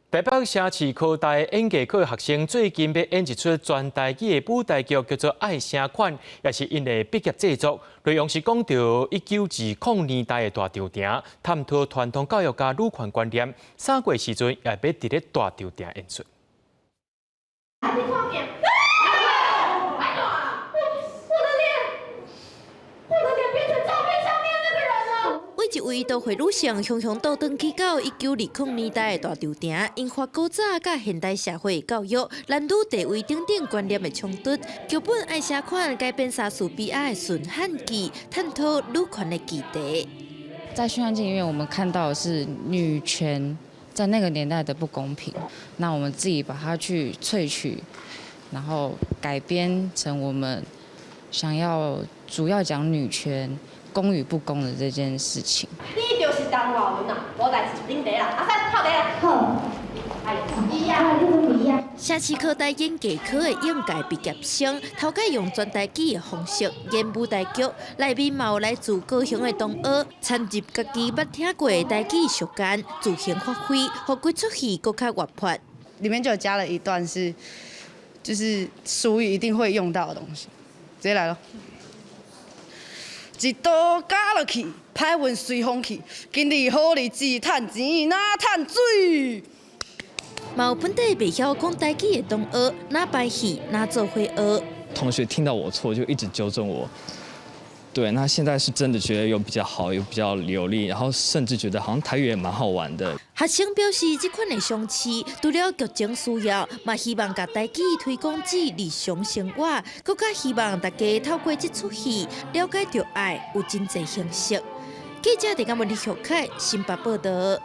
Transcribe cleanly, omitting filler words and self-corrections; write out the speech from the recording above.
台北城市科大演藝科學生最近欲演一齣全台語的舞台劇，叫做《愛聲款》，也是𪜶的畢業製作。內容是講著1920年代的大稻埕，探討傳統教育佮女權觀念。3月時陣也欲佇咧大稻埕演出。你看見？哎呀！我的臉，我的臉變成照片上面那個人了。為一位都會女性雄雄倒轉去到1920年代的大稻埕，引發古早佮現代社會教育、男女地位等等觀念的衝突。劇本《愛聲款》改編莎士比亞的《馴漢記》，探討女權的議題。在《馴漢記》裡面，我們看到的是女權在那個年代的不公平。那我們自己把它去萃取，然後改編成我們想要主要講女權公與不公的這件事情。你就是陳華文啊，無代誌，啉茶啦，阿三泡茶啦。好。哎，你怎麼樣？城市科大演藝科的應屆畢業生，頭擺用全台語的方式演舞台劇，內面嘛有來自高雄的同學，參入家己捌聽過的台語俗諳，自行發揮，予規齣戲閣較活潑。裡面就有加了一段是，就是俗語一定會用到的東西，直接來咯。一刀絞落去，歹運隨風去。今日好日子，趁錢若趁水。嘛有本地袂曉講台語的同學，若排戲，若做伙學。同學聽到我錯就一直糾正我。對，那現在是真的覺得有比較好，有比較流利，然後甚至覺得好像台語也蠻好玩的。學生表示，這款的嘗試除了劇情需要，嘛希望共台語推廣至日常生活，閣較希望大家透過這齣戲了解著愛有真濟形式。記者鄭嘉文、李玉凱新北報導。